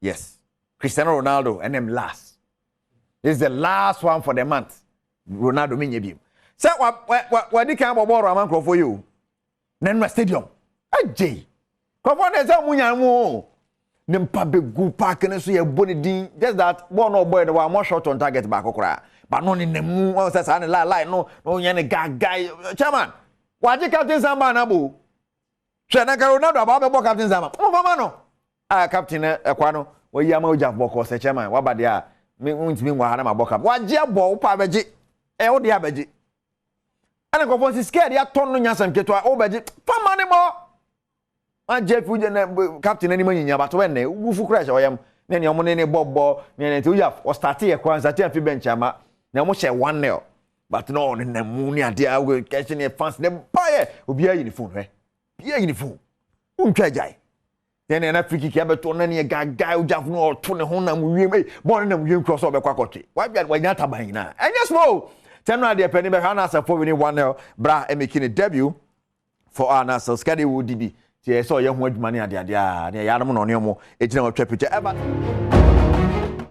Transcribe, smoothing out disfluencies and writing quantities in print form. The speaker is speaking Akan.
Yes, Cristiano Ronaldo ɛnam last. This is the last one for the month. Ronaldo mi nye bi sɛ wa wa wadi kan bɔ bɔɔlo ama nkurɔfoɔ yi o. Na nnura stadium agye nkurɔfoɔ na ɛsɛ ɔmo nya mu o, ne mpa bɛgu park no so, yɛ bɔ ne din. Just that bɔɔl no ɔbɔ yɛ no, wa mo shot on target baako koraa ba no ne nam mu. Wɔn sɛ saa ne line line no na ɔnyɛ ne gagai. Chairman wagye captain samba anabo. Hwɛ na nka Ronaldo aba abɛbɔ captain samba mo fama no a, captain no ɛkwa no wɔyi ama ogya bɔkɔ sɛ chairman waba deɛ a, me ntumi nwɔ ha na ma bɔ cap. Wagye abɔ wopa abɛgye, ɛyɛ wo deɛ abɛgye. Ɛna nkurɔfoɔ sɛ sika yɛde atɔ no nyasɛm ketewa, wobɛgye fama ne bɔ wagye afi wogye na captain anim anyinya bato. Ɛnnɛ wufu kora hyɛ ɔyam ne nea ɔmo ne ne bɔ bɔ ne ne nti woyɛ ɔstart yɛ kora nsate afi bench ama na ɔmo hyɛ 1-0, but na ɔne nam mu ne adeɛ a kɛhyɛ ne fans ne ba yɛ obiara yi ne phone. Hwɛ, obiara yi ne phone, wontwa agyae yɛn na free kick abɛto na ne gaga ogya no ɔto ne ho nam wiem. Ee, bɔɔl no nam wiem kura sɛ ɔbɛkɔ akɔtwe wabia wanya taban nyinaa. Ɛnyɛ small tɛn no adeɛ pɛ ne bɛhwɛ ana asɛfo wini 1-0 bra ɛmake ne debut for Al Nassr. Sika de wo di bi tiɛ sɛ ɔyɛ ho adwuma ne adeadeɛ a ne ɛyɛ anom na ɔne ɔmo egyina wɔtwa picture ɛba.